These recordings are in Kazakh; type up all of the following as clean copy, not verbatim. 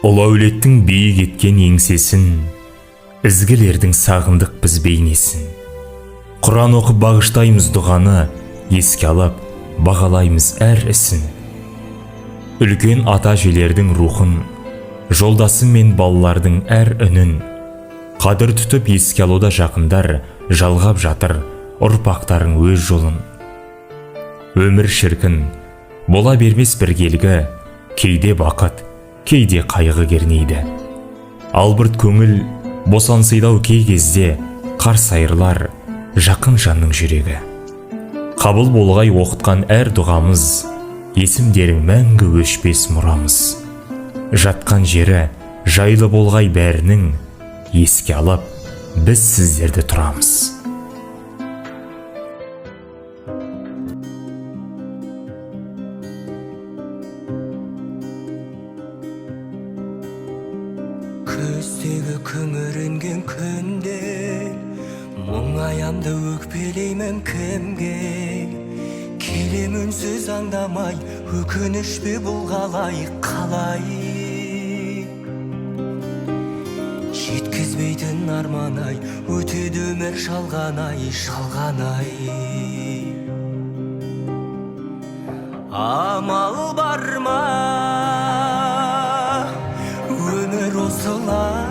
Ұлы әулеттің биік еткен еңсесін, ізгілердің сағындық біз бейнесін. Құран оқып бағыштаймыз дұғаны, еске алып бағалаймыз әр ісін. Үлкен ата әжелердің рухын, жолдасы мен балалардың әр үнін қадір тұтып еске алуда жақындар жалғап жатыр ұрпақтарың өз жолын. Өмір шіркін, бола бермес біркелкі, кейде бақыт, кейде қайғы кернейді. Албырт көңіл босансыйдау кей кезде қарс айырылар жақын жанның жүрегі. Қабыл болғай оқытқан әр дұғамыз, есімдерің мәңгі өшпес мұрамыз. Жатқан жері жайлы болғай бәрінің, еске алып біз сіздерді тұрамыз. Күздегі күңіренген күнде мұңаямды өкпелеймін кімге? Келем үнсіз аңдамай, өкініш пе бұл, қалай, қалай? Жеткізбейтін арман ай, өтеді өмір жалған ай, жалған ай. Амал бар ма, өмір осылай,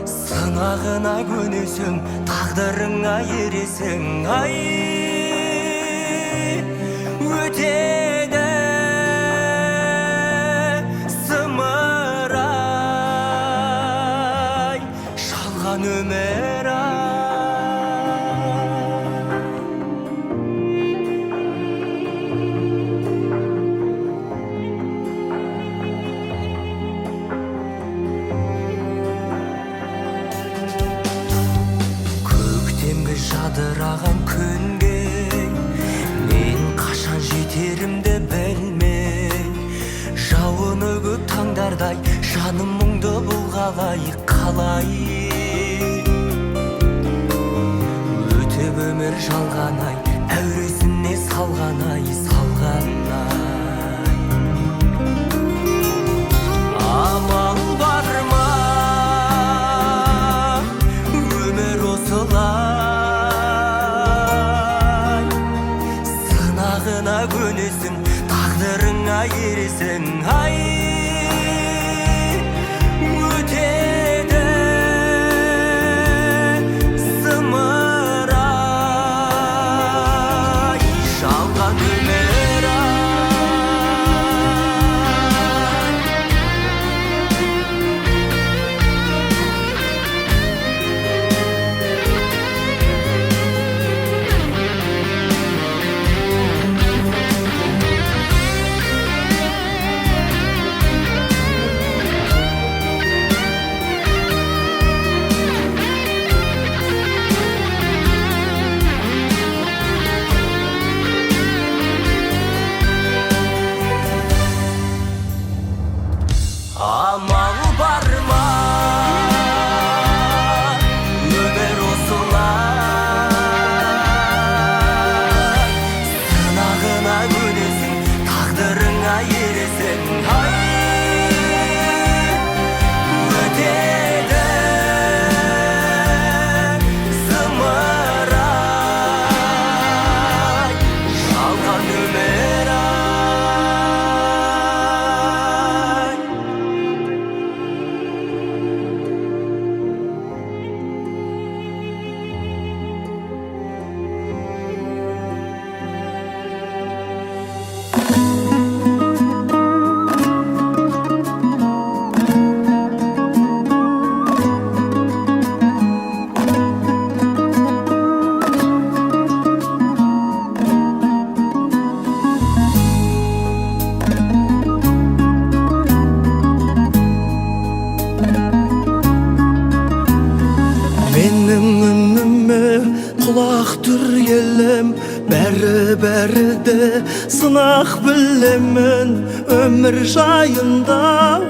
сынағына көнесің, тағдырыңа ересің ай. Өтеді зымырай жалған өмір ай. Көктемгі жадыраған күнге мен қашан жетерімді білмей, жауыны көп таңдардай жаным мұңды, бұл қалай, қалай? Өтіп өмір жалған ай, әуресіне салған ай, салған ай. Амал бар ма, өмір осылай, сынағына көнесің, тағдырыңа ересің ай. Өтеді зымырай жалған өмір ай. Амал бар ма, өмір осылай, сынағына көнесің, тағдырыңа ересің ай. Өтеді зымырай жалған өмір ай. Менің үніме құлақ түр, елім, бәрі бәрі де сынақ, білемін. Өмір жайында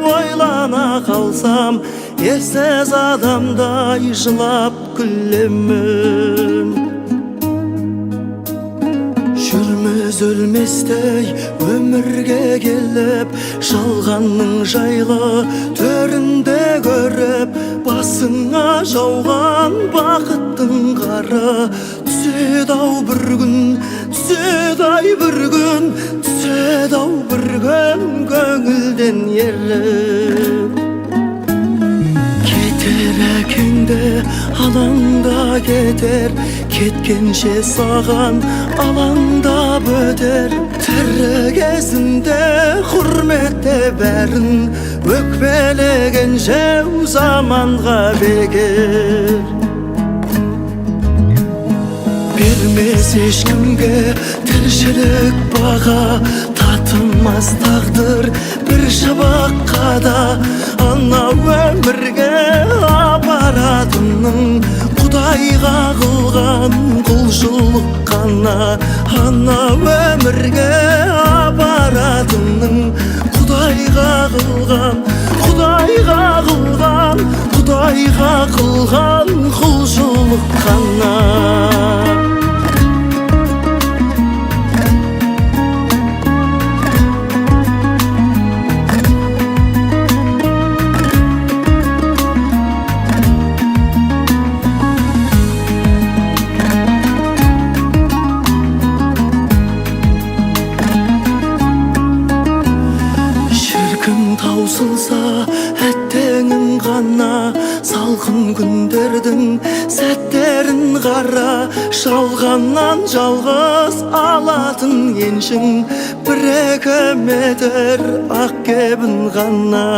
ойлана қалсам, ессіз адамдай жылап күлемін. Жүрмін. Үзілместей өмірге келіп, жалғанның жайлы төрінде көріп, басыңа жауған бақыттың қары түседі ау бір күн, түседі ай бір күн, түседі ау бір күн көңілден еріп. Кетер әкең де, анаң да кетер, кеткенше саған алаңдап өтер. Тірі кезінде құрметте бәрін, өкпелегенше заманға бекер. Бермес ешкімге тіршілік баға, татымас тағдыр бір шабаққа да. Анау өмірге апаратының Құдайға қылған құлшылық қана. Анау өмірге апаратының Құдайға қылған, Құдайға қылған, Құдайға қылған құлшылық қана. Шіркін таусылса әттеңің ғана, салқын күндердің сәттерін қара. Жалғаннан жалғыз алатын еншің бір-екі метр ақ кебін ғана.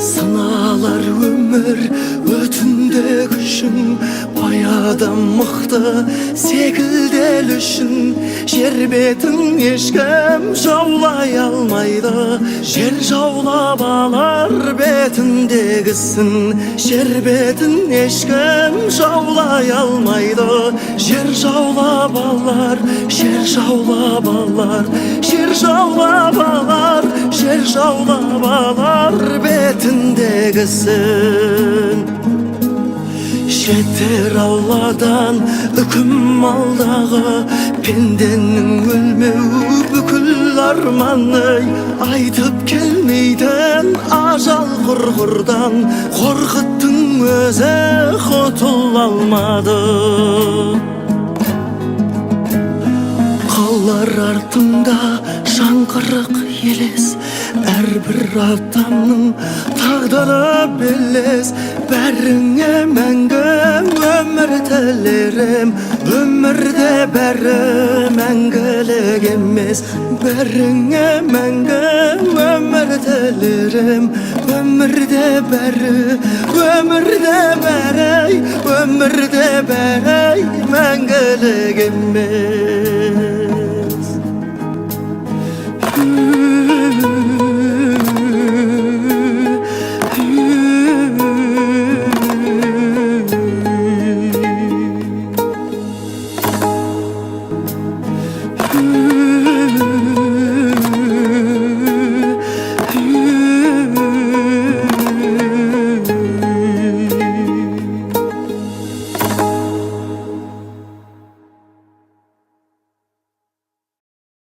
Сыналар өмір өтінде күшің, бай адам мықты секілдел үшін. Жер бетін ешкім жаулай алмайды, жер жаулап алар бетіндегісін. Жер бетін ешкім жаулай алмайды, жер жаулап алар, жер жаулап алар, жер жаулап алар, жер жаулап алар бетіндегісін. Жетер Алладан үкім алдағы, пенденің өлмеуі бүкіл арманы. Айтып келмейтін ажал құрғырдан, Қорқыттың өзі құтыла алмады. Қалар артында жаңғырық елес, әрбір адамның тағдыры белес. Бәріңе мәңгі өмір тілерім, өмірде бәрі мәңгілік емес. Бәріңе мәңгі өмір тілерім, өмірде бәрі, өмірде бәрі, өмірде бәрі мәңгілік емес.